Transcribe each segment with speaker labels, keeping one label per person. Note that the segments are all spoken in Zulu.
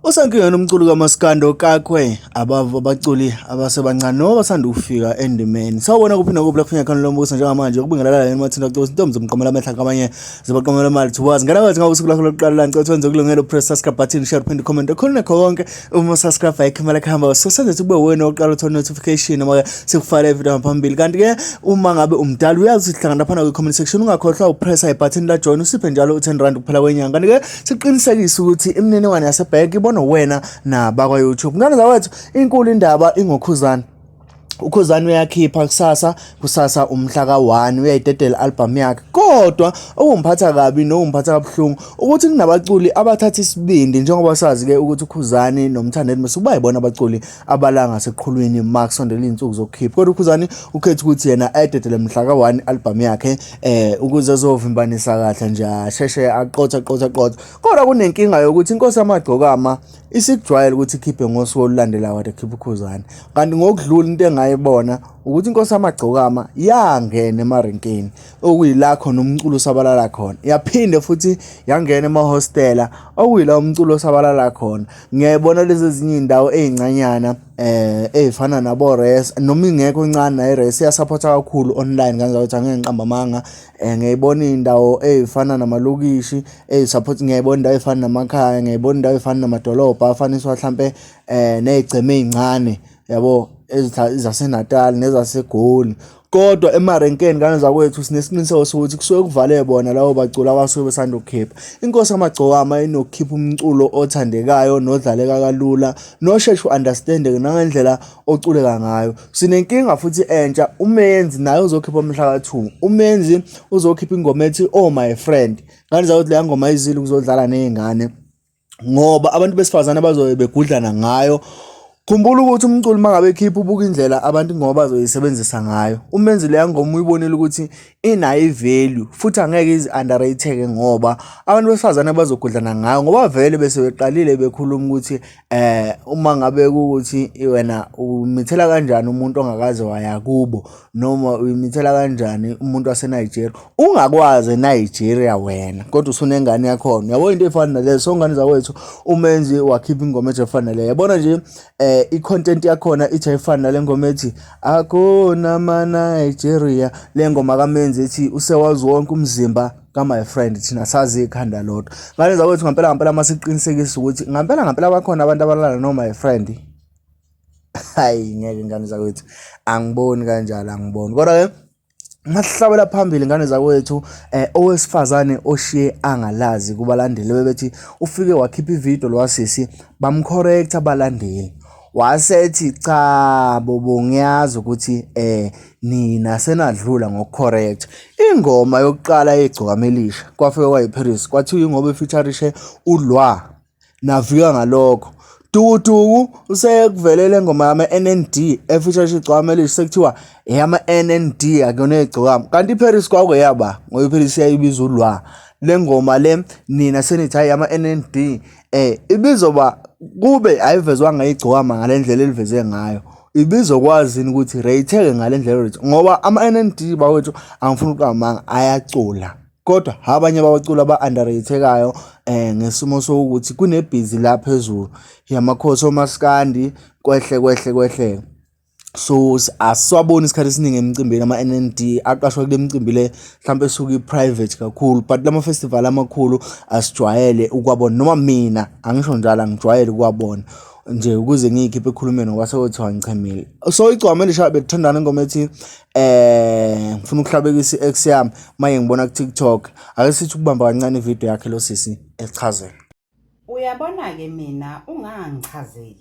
Speaker 1: Usenkingeni umculi kaMaskandi okakwe abavu abaculi abasebancane noma abasanda ukufika endimeni. Sawubona kuphi nakuphi lapho khona lombuso njengamanje ukubingelela yena mathinta kuthi intombi zomqomela amehla kwamanye zibaqomela imali thubazi. Ngena kwethu ngabe usuku lakho lokuqala la ngicela wenze kulungele press subscribe button share phinde comment khona nakho konke uma subscribe ayikho imali kuhamba so senze kube wena oqala uthola notification noma ke sikufakele ivideo ngaphambili. Kanti ke uma ngabe umdala uyazi ukuthi hlangana lapha kwi comment section ungakhohlwa upressa ibutton la join usiphe njalo u10 rand kuphela kwenyanga. Kanti ke siqinisekise ukuthi imininingwane yasebhenki ibonwa wena nabakwa-YouTube. Ngane zawethu, inkulu indaba ingoKhuzani. UKhuzani uyakhipha kusasa, kusasa umhla ka-1 uyayidedela i-album yakhe. Kodwa okungiphatha kabi nokungiphatha kabuhlungu ukuthi kunabaculi abathatha isibindi njengoba sazi-ke ukuthi uKhuzani noMthandeni Masuku bayibona abaculi abala ngaseqhulwini uma kusondela iy'nsuku zokukhipha. Kodwa uKhuzani ukhetha ukuthi yena ayidedele mhla ka-1 i-album yakhe ukuze ezovimbanisa kahle nje asheshe aqothe aqothe aqothe. Kodwa kunenkinga yokuthi inkosi yamagcokama isikujwayele ukuthi ikhiphe ngosuku olulandelayo kade khipha uKhuzani. Kanti ngokudlula into engayibona ukuthi inkosi yamagcokama yangena emarenkeni okuyila khona umculo osabalala khona. Yaphinde futhi yangena emahostela okuyila umculo osabalala khona. Ngiyayibona lezi ezinye iy'ndawo ey'ncanyana ey'fana nabo-res noma ingekho incane nayo i-res iyasapotha kakhulu online kanjalo angeke ngiqambe amanga. Ngiyayibona iy'ndawo ey'fana namalokishi ey'support, ngiyayibona indawo ey'fana namakhaya, ngiyayibona indawo ey'fana namadolobha afaniswa hlampe ney'gceme ey'ncane yabo zaseNatal nezaseGoli. Kodwa emarenkeni ngane zakwethu sinesiqiniseko sokuthi kusuke kuvale bona labo baculi abasuke besanda ukukhipha. Inkosi Yamagcokama inokukhipha umculo othandekayo nodlaleka kalula nosheshe u-understand-eke nangendlela oculeka ngayo. Sinenkinga futhi entsha uMenzi naye uzokhipha umhla ka-2. Umenzi uzokhipha ingoma ethi Oh My Friend. Ngane zakwethu leya ngoma izile ukuzodlala ney'ngane ngoba abantu besifazane bazobe begudlana ngayo. Khumbula ukuthi umculi uma ngabe ekhipha ubuka indlela abantu ngoba bazoyisebenzisa ngayo. Umenzi leya ngoma uyibonile ukuthi inayo i-value futhi angeke izi-underrate-ke ngoba abantu besifazane bazogudlana ngayo ngoba vele bese beqalile bekhuluma ukuthi uma ngabe kuwukuthi wena umithela kanjani umuntu ongakaze waya kubo noma uyimithela kanjani umuntu waseNigeria ungakwazi eNigeria wena kodwa usunengane yakhona yabo into efana naleyo. So ngane zakwethu umenzi wakhipha ingoma ethi efana naleyo yabona nje i-content yakhona ithi ayifani nale ngoma ethi akuna ma-Nigeria, le ngoma kaMenzi ethi usewazi wonke umzimba ka-my friend, thina sazi ikhanda lodwa. Ngane zakwethu ngampela ngampela masiqinisekisa ukuthi ngampela ngampela bakhona abantu abalala no-my friend. Hayi ngeke ngane zakwethu, angiboni kanjalo, angiboni. Kodwa-ke masihlabela phambili ngane zakwethu owesifazane oshiye angalazi kubalandeli bebethi ufike wakhipha ividiyo lwasisi bamcorrect abalandeli wasethi cha bobo ngiyazi ukuthi nina senadlula ngokucorrect ingoma yokuqala yegcokama elisha kwafike kwayiParis kwathiwa ingoba efeaturishe uLwa navika ngalokho dukuduku usekuvelele ngoma yama-NND efeaturishe igcokama elisha sekuthiwa eyama-NND akuyona egcokama kanti iParis kwakuyaba ngoba iParis yayibiza uLwa le ngoma le nina senithi hayi ama-NND ibizoba kube ayivezwanga igcokama ngale ndlela eliveze ngayo ibizokwazi yini ukuthi rate-ke ngale ndlela rate ngoba ama-NND bawethu angifuni ukuqamba ayacula kodwa abanye babaculi aba-underrate-ekayo ngesimo sokuthi kunebhizi la phezulu yamakhosi omaskandi kwehle kwehle kwehle. So asiwaboni isikhathi esiningi emicimbini ama-N_N_D aqashwa kule micimbi le mhlawumpe esuke i-private kakhulu but lama festival amakhulu asijwayele ukuwabona noma mina angisho njalo angijwayele ukuwabona nje ukuze ngiyikhiphe ekhulumeni ngoba sekuthiwa ngichemile. So igcwama elisha belithandana ingoma ethi ngifuna ukuhlabekisa i-ex yami manje ngibona ku-TikTok. Ake sithi ukubamba kancane ividiyo yakhe lo sisi echazela.
Speaker 2: Uyabona-ke mina ungangichazeli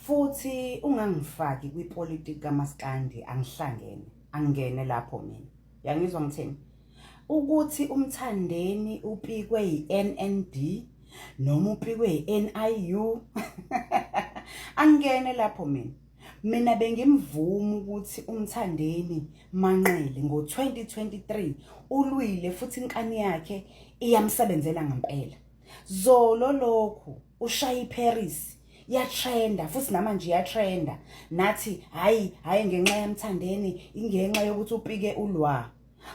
Speaker 2: futhi ungangifaki kwipolitiki kamaskandi angihlangene angingene lapho mina yangizwa ngithini ukuthi uMthandeni upikwe yi-NND noma upikwe yi-NIU angingene lapho mina. Mina bengimvuma ukuthi uMthandeni Manqele ngo-2023 ulwile futhi inkani yakhe iyamsebenzela ngempela. Zolo lokhu ushaya iParis yatrenda futhi namanje iyatrenda nathi hayi hayi ngenxa yaMthandeni ingenxa yokuthi upike uLwa.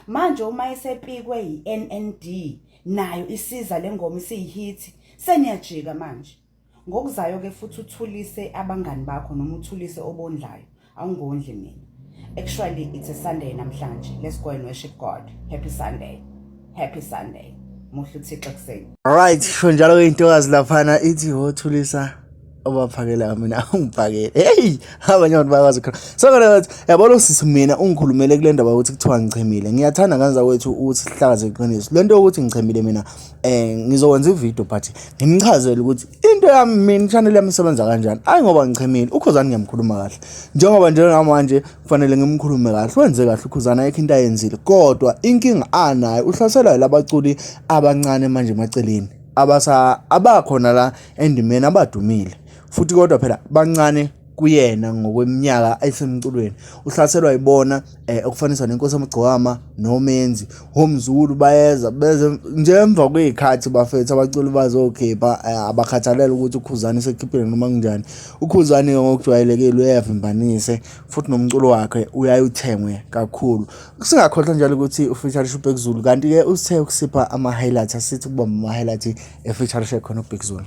Speaker 2: Manje uma esepikwe yi-NND nayo isiza le ngoma isiyihit seniyajika manje. Ngokuzayo ke futhi uthulise abangani bakho noma uthulise obondlayo. Awungondli mina. Actually it's a Sunday namhlanje. Let's go and worship God. Happy Sunday. Happy Sunday. Muhle uThixo ekuseni.
Speaker 1: Alright, sho njalo ke intokazi laphana ithi wothulisa obaphakela mina ungiphakele. Hey, abanye abantu bayakwazi ukukhuluma. So ngale ngathi yabona usisi mina ungikhulumele kule ndaba ukuthi kuthiwa ngichemile. Ngiyathanda nganza kwethu ukuthi sihlakaze iqiniso. Lento yokuthi ngichemile mina eh ngizokwenza ivideo but ngimchazele ukuthi into yami mina channel yami isebenza kanjani ayi ngoba ngichemile ukhuzani ngiyamkhuluma kahle njengoba njengamanje kufanele ngimkhulume kahle wenze kahle ukhuzani ayikho into ayenzile kodwa inkinga anayo uhlaselwa yilabaculi abancane manje emaceleni abasa abakhona la endimeni abadumile futhi kodwa phela bancane kuyena ngokweminyaka esemculweni uhlaselwa yibona eh okufaniswa nenkosi amagcokama nomenzi homzulu bayeza beze nje emva kwezikhathi bafethu abaculi bazokhipha eh, abakhathalele ukuthi ukhuzani sekhiphile noma kunjani ukhuzani ngokujwayelekile uyavimbanise futhi nomculo wakhe uyayuthengwe kakhulu singakhohlwa njalo ukuthi ufeature uBhek Zulu kanti ke usithe ukusipha ama highlights asithi ukubamba ama highlights efeature khona uBhek Zulu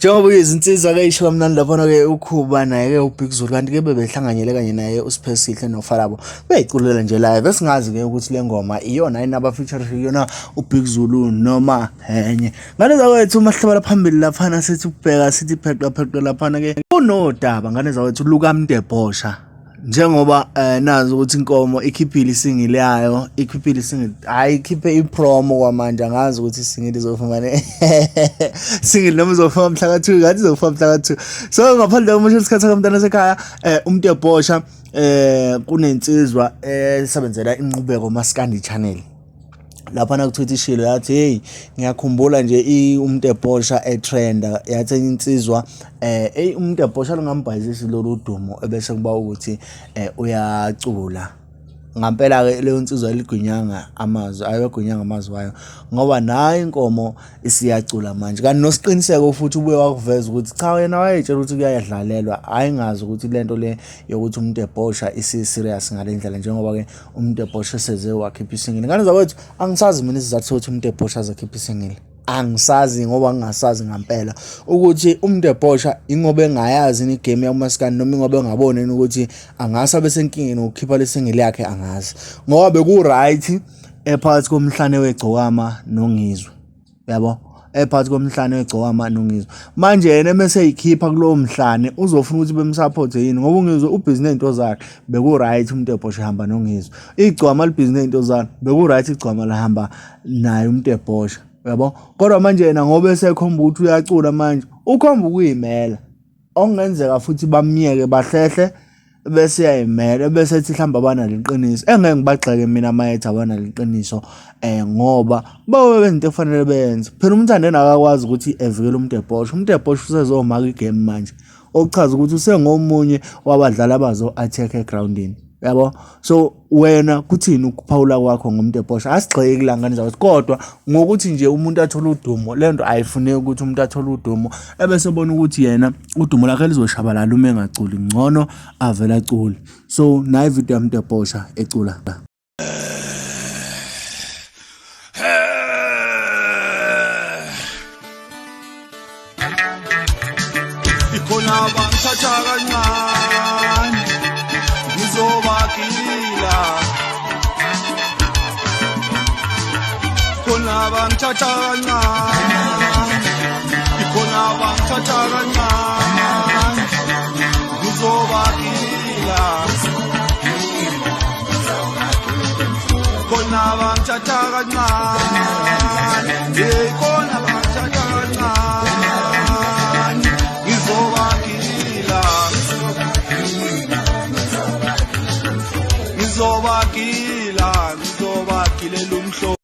Speaker 1: Njengoba kuyizinsizwa-ke isho kamnandi laphana-ke uKhuba naye-ke uBig Zulu kanti-ke bebehlanganyele kanye naye uSiphesihle noFarabo beyiculela nje live esingazi-ke ukuthi le ngoma iyona yini aba-feature kuyona uBig Zulu noma enye. Ngane zakwethu uma sihlabela phambili laphana sithi ukubheka sithi pheqa pheqa laphana-ke kunodaba ngane zakwethu lukaMdebhosha njengoba eh, nazi ukuthi inkomo ikhiphile isingile yayo ikhiphile isingile hayi ikhiphe ipromo kwamanje angazi ukuthi isingile izofuma ne singile noma izofuma mhla ka-2 ngathi izofuma mhla ka-2 so ngaphandle komusho isikhathi sakamntana sekhaya eh umuntu ebhosha eh kunensizwa esebenzela inqubeko maskandi channel laphana kuthiwa ishilo yathi hey ngiyakhumbula nje umuntu ebhosha etrenda yathi enye insizwa eh hey umuntu ebhosha lungambhayizisi lolu dumo ebese kuba ukuthi eh, uyacula ngampela ke leyo nsizwa eligwinyanga amazwi ayogwinyanga amazwi wayo ngoba nayo inkomo isiyacula manje kanti nosiqiniseko futhi ubuye wakuveza ukuthi cha yena wayetshela ukuthi kuyayadlalelwa hhayi ngazi ukuthi lento le yokuthi umuntu ebhosha isi-serious ngale ndlela njengoba-ke umuntu ebhosha eseze wakhipha isingile ngane zakwethu angisazi mina isizathu sokuthi umuntu ebhosha aze akhiphe isingile angisazi ngoba ngingasazi ngampela ukuthi umuntu ebhosha ingoba engayazi ini game yakumaskandi noma ingoba engaboni yini ukuthi angase abe senkingeni ngokukhipha lesingile yakhe angazi ngoba beku-right ephakathi komhlane wegcokama nongizwe yabo ephakathi komhlane wegcokama nongizwe manje yena emese eyikhipha kulowo mhlane uzofuna ukuthi bemsupport yini ngoba ungizwe ubhizi nezinto zakhe beku-right umuntu ebhosha ehamba nongizwe igcwama libhizi nezinto zalo beku-right igcwama lihamba naye umuntu ebhosha uyabo kodwa manje yena ngoba esekhomba ukuthi uyacula manje ukhomba ukuyimela okungenzeka futhi bamyeke bahlehle bese yayimela bese ethi mhlawumbe abanalo iqiniso engeke ngibagxeke mina mayethi abanalo iqiniso eh ngoba babe benza into ekufanele beyenze phela umthandeni akakwazi ukuthi evikele umuntu ebhosha umuntu ebhosha usezomaka igame manje okuchaza ukuthi usengomunye wabadlali abazo-attack egroundini yabo so wena kuthini ukuphawula kwakho ngomuntu ebhosha asigxeki kula ngane zakwethu kodwa ngokuthi nje umuntu athole udumo le nto ayifuneki ukuthi umuntu athole udumo ebese ebona ukuthi yena udumo lakhe lizoshabalala uma engaculi ngcono avele acule so nayi ividiyo yamuntu ebhosha ecula.
Speaker 3: Khona bangithatha kancane, ngizobagila. Khona bangithatha kancane, khona bangithatha kancane, ngizobagila. Khona bangithatha kancane, hey, khona bangithatha kancane, ngizobagila. Ngizobagila, ngizobagilela umhlobo.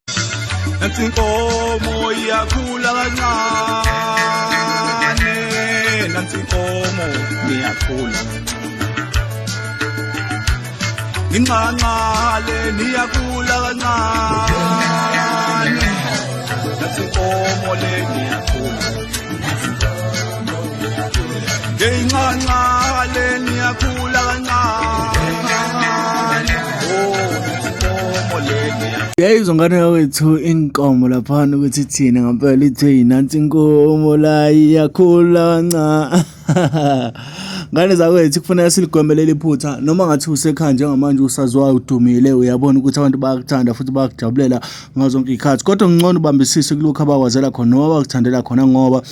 Speaker 3: Nansi inkomo iyakhula kancane, nansi inkomo iyakhula kancane. Inqanqale niyakhula kancane, nansi inkomo le niyakhula. Inqanqale niyakhula kancane, oh, nansi inkomo le niyakhula.
Speaker 1: Uyayizwa ngane yakwethu inkomo laphana ukuthi ithini ngampela, ithe nansi inkomo la iyakhula kancane. Ngane zakwethu, kufanele siligweme leli phutha. Noma ngathi usekhaya njengamanje, usaziwayo, udumile, uyabona ukuthi abantu bayakuthanda futhi bayakujabulela ngazo zonke iy'khathi, kodwa ngcono ubambisise kulokhu abakwazela khona noma abakuthandela khona, ngoba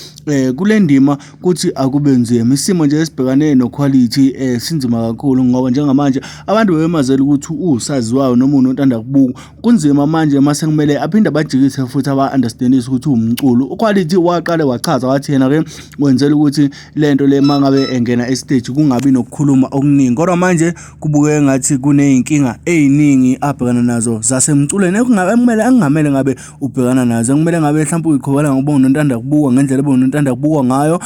Speaker 1: kule ndima kuthi akube nzima. Isimo nje esibhekane no-Quality sinzima kakhulu, ngoba njengamanje abantu bebemazela ukuthi uwusaziwayo noma unontanda kubukwa. Kunzima manje mase kumele aphinde abajikise futhi aba-understandise ukuthi uwumculo. UQuality waqale wachaza wathi yena-ke wenzela ukuthi le nto le uma ngabe engena esiteji kungabi nokukhuluma okuningi, kodwa manje kubukeka ngathi kuney'nkinga ey'ningi abhekana nazo zasemculweni ekumele engamele ngabe ubhekana nazo, ekumele ngabe mhlawumpe uyiqhubela ngokuba unontanda kubukwa ngendlela ebe unontanda kubukwa ngayo,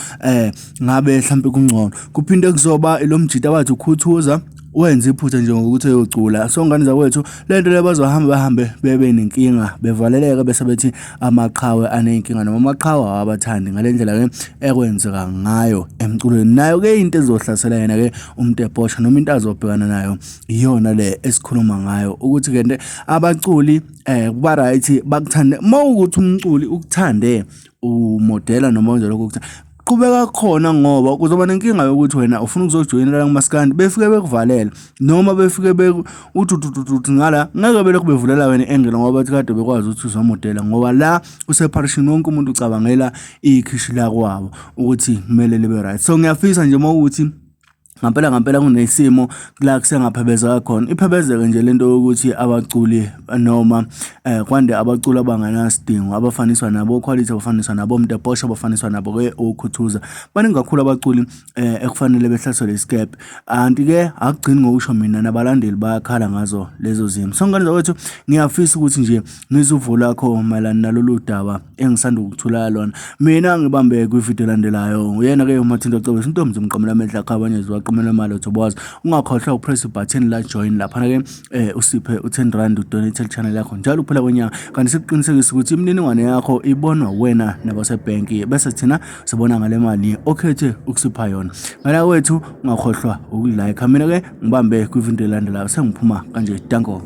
Speaker 1: ngabe mhlawumpe kungcono. Kuphinde kuzoba ilo mjita wathi ukhuthuza wenza iphutha nje ngokuthi eyocula. So ngane zakwethu, le nto le bazohamba bahambe bebe nenkinga, bevaleleke, bese bethi amaqhawe aney'nkinga noma amaqhawe awabathandi ngale ndlela-ke ekwenzeka ngayo emculweni. Nayo-ke into ezohlasela yena-ke uMtebhosha noma into azobhekana nayo iyona le esikhuluma ngayo, ukuthi-ke nte abaculi kuba right bakuthande. Uma ukuthi umculi ukuthande umodela noma wenza lokho okuthanda, qhubeka khona, ngoba kuzoba nenkinga yokuthi wena ufuna ukuzojoyina la kumaskandi, befike bekuvalela noma befike uthi uthi ngala ngeke belokhu bevulela wena i-angle, ngoba bathi kade bekwazi ukuthi uzomodela, ngoba la kusepharishini wonke umuntu ucabangela ikhishi lakwabo ukuthi kumele libe right. So ngiyafisa nje uma ukuthi ngampela ngampela kunesimo la kusengaphebezeka khona, iphebezeke nje lento yokuthi abaculi noma kwande abaculi abanganasidingo abafaniswa nabo Quality, abafaniswa nabo Mtebhosha, abafaniswa nabo ke okhuthuza. Baningi kakhulu abaculi ekufanele behlaselwe isikebhe. Anti ke akugcini ngokusho mina, nabalandeli bayakhala ngazo lezo zimo. So ngane zakwethu, ngiyafisa ukuthi nje ngizwe uvo lwakho mayelana nalolu daba engisanda ukuthula lona. Mina ngibambe kwividiyo elandelayo. Uyena ke uMathinto Cebisa, intombi zimqamela amehlo akhe, abanye ziwaqamela imali othoboza. Ungakhohlwa upress ibutton la join laphana ke, usiphe u-10 rand, udonate channel yakho njalo kuphela kwenyanga, kanti sikuqinisekisa ukuthi imininingwane yakho ibonwa wena nabasebhenki, bese thina sibona ngale mali okhethe ukusipha yona. Ngala kwethu, ungakhohlwa ukulike. Mina ke ngibambe kwividiyo elandelayo, sengiphuma kanje. Danko.